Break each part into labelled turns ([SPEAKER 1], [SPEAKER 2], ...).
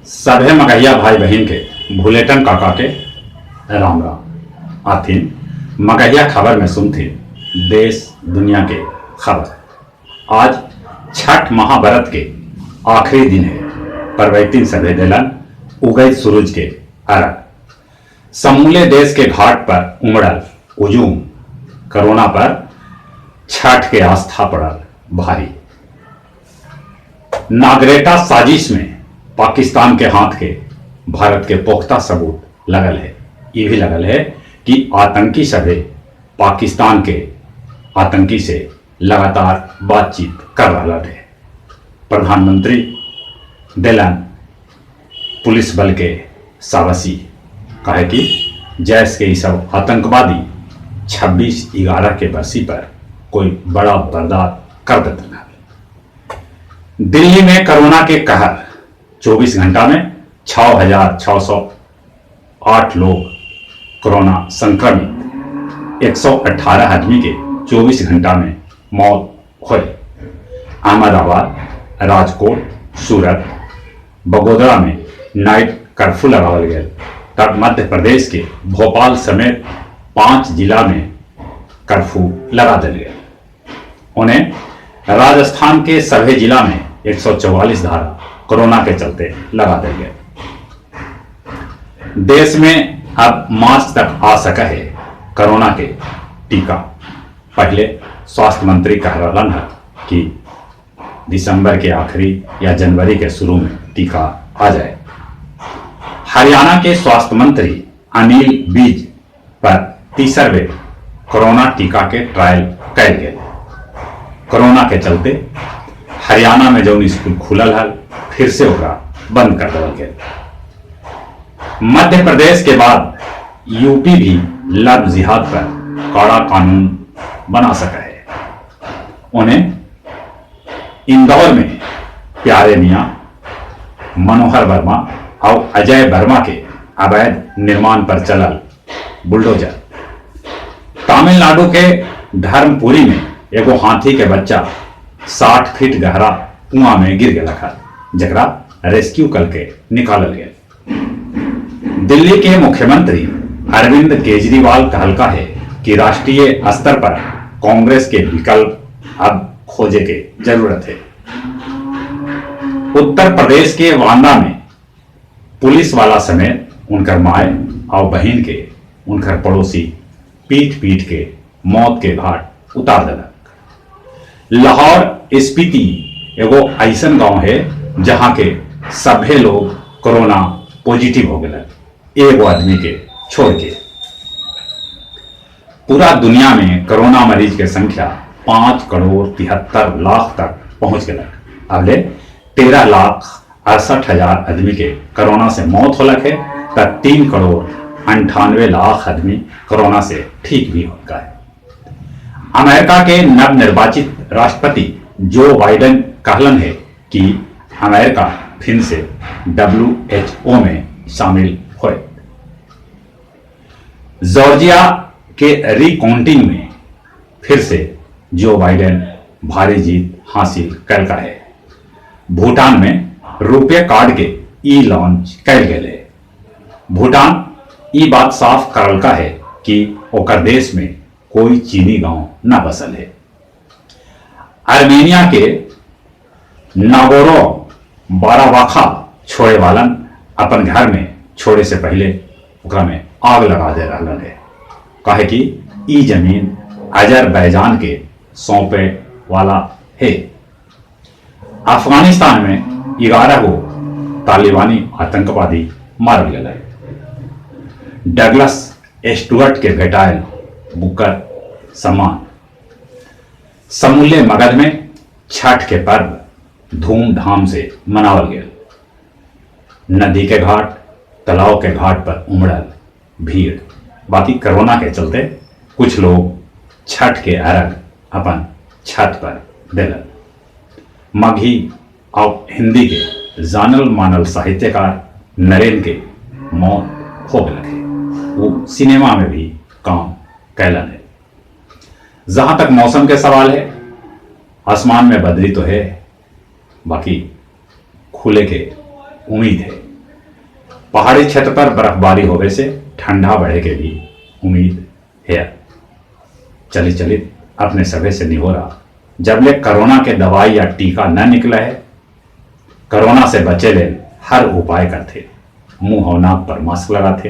[SPEAKER 1] सभे मगहिया भाई बहिन के भुलेटन काका के राम राम। आथिन मगहिया खबर में सुनथिन देश दुनिया के खबर। आज छठ महाव्रत के आखिरी दिन है। परवैतिन सभे देलन उगैत सूरज के अर्घ। समूले देश के घाट पर उमड़ल हुजूम। कोरोना पर छठ के आस्था पड़ल भारी। नागरेटा साजिश में पाकिस्तान के हाथ के भारत के पुख्ता सबूत लगल है। ये भी लगल है कि आतंकी सभे पाकिस्तान के आतंकी से लगातार बातचीत कर रहा है। प्रधानमंत्री देलन पुलिस बल के सावसी, कहे कि जैश के सब आतंकवादी 26/11 के बरसी पर कोई बड़ा वारदात कर देते। दिल्ली में कोरोना के कहर, 24 घंटा में 6,608 लोग कोरोना संक्रमित। 118 आदमी के 24 घंटा में मौत हुई। अहमदाबाद, राजकोट, सूरत, बगोदरा में नाइट कर्फ्यू लगावल गया। तब मध्य प्रदेश के भोपाल समेत 5 जिला में कर्फ्यू लगा दिल गया। उन्हें राजस्थान के सभी जिला में 144 धारा कोरोना के चलते लगा दिल गए। देश में अब मार्च तक आ सका है कोरोना के टीका। पहले स्वास्थ्य मंत्री कह रहा है कि दिसंबर के आखिरी या जनवरी के शुरू में टीका आ जाए। हरियाणा के स्वास्थ्य मंत्री अनिल विज पर तीसर बेर कोरोना टीका के ट्रायल कैल गेल। कोरोना के चलते हरियाणा में जौन स्कूल खुलल हल, फिर से ओकरा बंद कर देवल गेल। मध्य प्रदेश के बाद यूपी भी लव जिहाद पर कड़ा कानून बना सका है। उन्हें इंदौर में प्यारे मियां, मनोहर वर्मा और अजय वर्मा के अवैध निर्माण पर चलल बुलडोजर। तमिलनाडु के धर्मपुरी में एगो हाथी के बच्चा 60 फीट गहरा कुआं में गिर गया था, जकरा रेस्क्यू करके निकालल गया। दिल्ली के मुख्यमंत्री अरविंद केजरीवाल कहलका है कि राष्ट्रीय स्तर पर कांग्रेस के विकल्प अब खोजे के जरूरत है। उत्तर प्रदेश के बांदा में पुलिस वाला समेत उनकर माए और बहन के उनकर पड़ोसी पीट पीट के मौत के घाट उतार देलक। लाहौल स्पीति एगो ऐसन गांव है जहां के सभे लोग कोरोना पॉजिटिव हो गए, एगो आदमी के छोड़ के। पूरा दुनिया में कोरोना मरीज के संख्या 5 करोड़ 73 लाख तक पहुंच गए। अगले 13,68,000 आदमी के कोरोना से मौत होलक है, त 3 करोड़ 98 लाख आदमी कोरोना से ठीक भी हो गए। अमेरिका के नवनिर्वाचित राष्ट्रपति जो बाइडेन कहलन है कि अमेरिका फिर से WHO में शामिल होए। जॉर्जिया के रिकाउंटिंग में फिर से जो बाइडेन भारी जीत हासिल करता है। भूटान में रुपये कार्ड के ई लॉन्च कैल गेल है। भूटान ई बात साफ करलका है कि ओकर देश में कोई चीनी गांव न बसल है। आर्मेनिया के नागोरो बारावाखा छोड़े वालन अपन घर में छोड़े से पहले ओकरा में आग लगा दे रहलन है, काहे कि ई जमीन अजरबैजान के सौंपे वाला है। अफगानिस्तान में 11 गो तालिबानी आतंकवादी मारल गए। डगलस स्टुअर्ट के भेटायल बुकर सम्मान। समूले मगध में छठ के पर्व धूमधाम से मनावल गेल। नदी के घाट, तालाब के घाट पर उमड़ल भीड़। बाकी कोरोना के चलते कुछ लोग छठ के अर्घ अपन छत पर देलन। मगही और हिंदी के जानल मानल साहित्यकार नरेन के मौत हो गए है। वो सिनेमा में भी काम कैलन है। जहां तक मौसम के सवाल है, आसमान में बदली तो है, बाकी खुले के उम्मीद है। पहाड़ी क्षेत्र पर बर्फबारी होवे से ठंडा बढ़े के भी उम्मीद है। चली चली अपने सभे से निहोरा, जबले कोरोना के दवाई या टीका न निकला है, कोरोना से बचे ले हर उपाय करथे। मुंह और नाक पर मास्क लगाथे,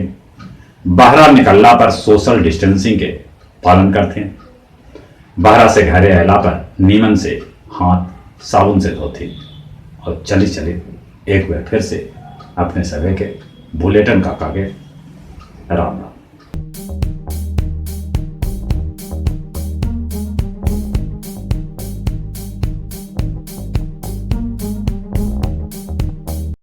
[SPEAKER 1] बाहरा निकलला पर सोशल डिस्टेंसिंग के पालन करथे, बाहरा से घरे अला पर नीमन से हाथ साबुन से धोथे और चली चली एक बार फिर से अपने सभे के बुलेटिन काका के राम राम।